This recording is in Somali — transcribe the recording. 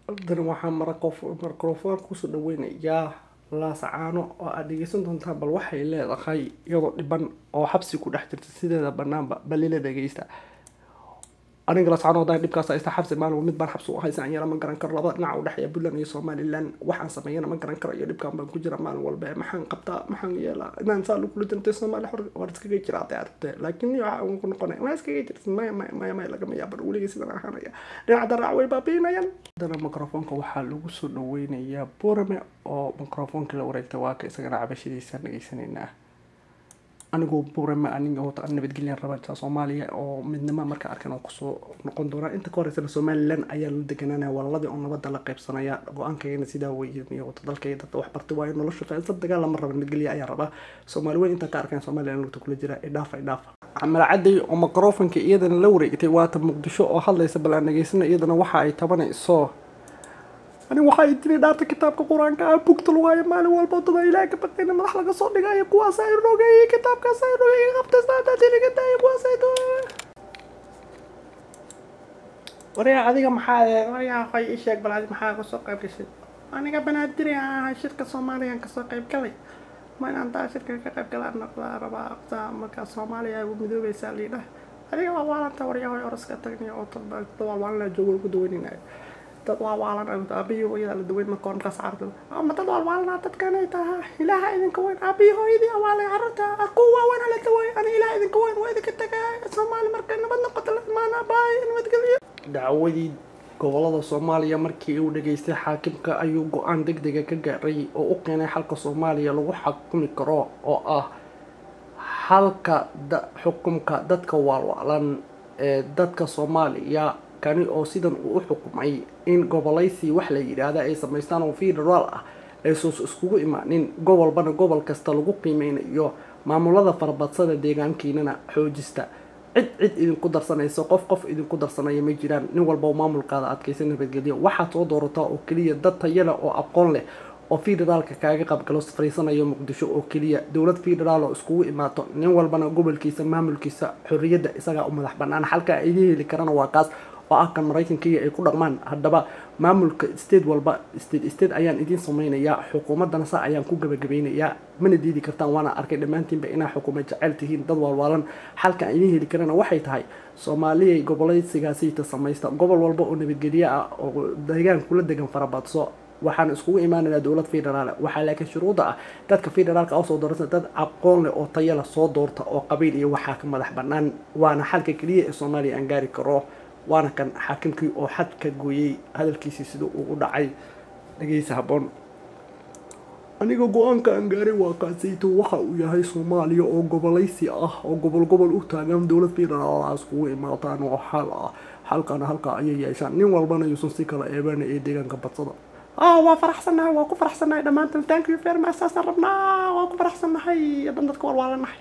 Haddana waxaa microphone kusoo dhaweynayaa Laascaano oo aad dhegeysan doontaan bal waxay leedahay iyadoo dhiban oo xabsi ku dhex jirta sideeda banaanba bal ila dhegeysta. Aniga Laascaano haddaan dhibkaas haysta xabsi maalin mid baan xabsi u haysan anyara ma garan karo, labada dhinac u dhexeeya Puntland iyo Somaliland waxaan sameeyana ma garan karo, iyo dhibkaan baan ku jira maalin walba. Maxaan qabtaa, maxaan yeelaa inaan saa lagula jirtay Soomaali xor waan iskaga jiraa hadday aragtay, laakiin waxa uun ku noqonaya waa iskaga jirta. Maya maya maya maya, lagama yaabo weligay sidan ahaanaya, dhinaca daraac way baabiinayaan. Haddana microfoonka waxaa lagu soo dhaweynayaa Borame oo microfoonka la wareegtay, waa ka isagana cabashadiisa dhegeysanaynaa. Anigoo Borame aniga horta aan nabadgelyan rabaa Soomaaliya oo midnimo marka arkan oo kusoo noqon doonaa. Inta ka horeysana Somaliland ayaa la deganaanaya walaaladii oo nabadda la qaybsanaya, go-aankaygana sidaa weeye. Iyo wata dalkayga dadka wax bartay waayo nolosha fahansan, dagaal lama raba, nabadgelya ayaa rabaa. Soomaali weyn intaan ka arkan Somaliland lugta kula jira, idhaafa idhaafa. Camala Cadday oo microfonka iyadana la wareegtay waata Muqdisho oo hadlaysa, bal aan dhageysana iyadana waxa ay tabanayso. Ani waxaa i tiri dhaarta kitaabka qur-aanka ah bugta lagu hayo maalin walba wadada Ilaah ka baqayna madax laga soo dhigayo, kuwaas ay rogeeyey kitaabkaas ay rogeeyey qabtay daaya kuwaas ay. Waryaa adiga maxaa, waryaa hoy ii sheeg bal adi maxaa kasoo qayb gashay? Aniga Banaadiri aan ahay, shirka Soomaaliyan kasoo qayb galay. Ma inaan taa shirka ka qayb galaan noqdaa rabaa saa markaa Soomaaliya ay u midoobaysaa liidhah. Adiga waa waalanta waryaa hoy, oroska tagniyo oo dad waalwaalana joogo lagu daweyninayo, dad waalwaalan aabihii hooyada la daweyn marka hore markaas carruurta ama dad waalwaalana dadkan ay tahay. Ilaaha idinka weyn, aabihii hooyadii awaalay carruurta kuwa waaweyn hala daweey. Ani Ilaah idinka weyn waa idinka tagaa. Soomaali markay nabad noqoto la imaana baay nabadgelyo. Dacwadii gobolada Soomaaliya markii uu dhageystay xaakimka ayuu go-aan degdega ka gaaray oo u keenay xalka Soomaaliya lagu xakumi karo oo ah xalka xukumka dadka waalwaalan ee dadka Soomaaliya, kani oo sidan uu u xukumay in gobolaysi wax la yidhaahda ay samaystaan oo federaal ah aysan iskugu imaanin gobolbana gobol kasta lagu qiimeynayo maamulada farabadsada deegaankiinana xoojista. Cid cid idinku darsanayso, qof qof idinku darsanaya ma jiraan. Nin walba maamulkaada adkaysa, nabadgelyo. Waxaad soo doorataa oo keliya dad tayo leh oo aqoon leh oo federaalka kaaga qabgalo fariisanayo Muqdisho oo keliya, dowlad federaal oo iskugu imaato, nin walbana gobolkiisa maamulkiisa xorriyadda isagaa u madax bannaan. Xalka ay idin heli karana waa kaas oo ah kan Maraykankiiya ay ku dhaqmaan. Haddaba maamulka state walba state state ayaan idiin sameynayaa, xukuumaddana saa ayaan ku gabagabeynayaa, mana diidi kartaan. Waana arkay dhammaantiinba inaa xukuumad jecel tihiin dad waalwaalan. Xalka aan idiin heli karana waxay tahay Soomaaliyay gobolaysigaasiyta samaysta, gobol walba oo nabadgelyo ah oo deegaan kula degan farabadso. Waxaan iskugu imaanaynaa dowlad federaal. Waxaa laakiin shuruudda ah dadka federaalka oo soo doorata dad aqoon leh oo tayo leh soo doorta oo qabiil iyo waxaa ka madax bannaan, waana xalka keliya ee Soomaaliya aan gaari karo. Waana kan xaakimkii oo xadka gooyey hadalkiisii sida uu u dhacay, dhegeysa habboon. Aniga go-aanka aan gaaray waa kaasayto, waxa uu yahay Soomaaliya oo gobolaysi ah oo gobol gobol u taagan, dowlad federaal iskugu imaataan oo xal ah. Xalkana halka ayay yeeshaan, nin walbana yuusan si kala eebana ee deegaanka badsada. Waa faraxsannahay, waa ku faraxsannahay dhammaantan. Thank you very much, saasaan rabnaa, waa ku faraxsannahay dhan dadka walwaalanahay.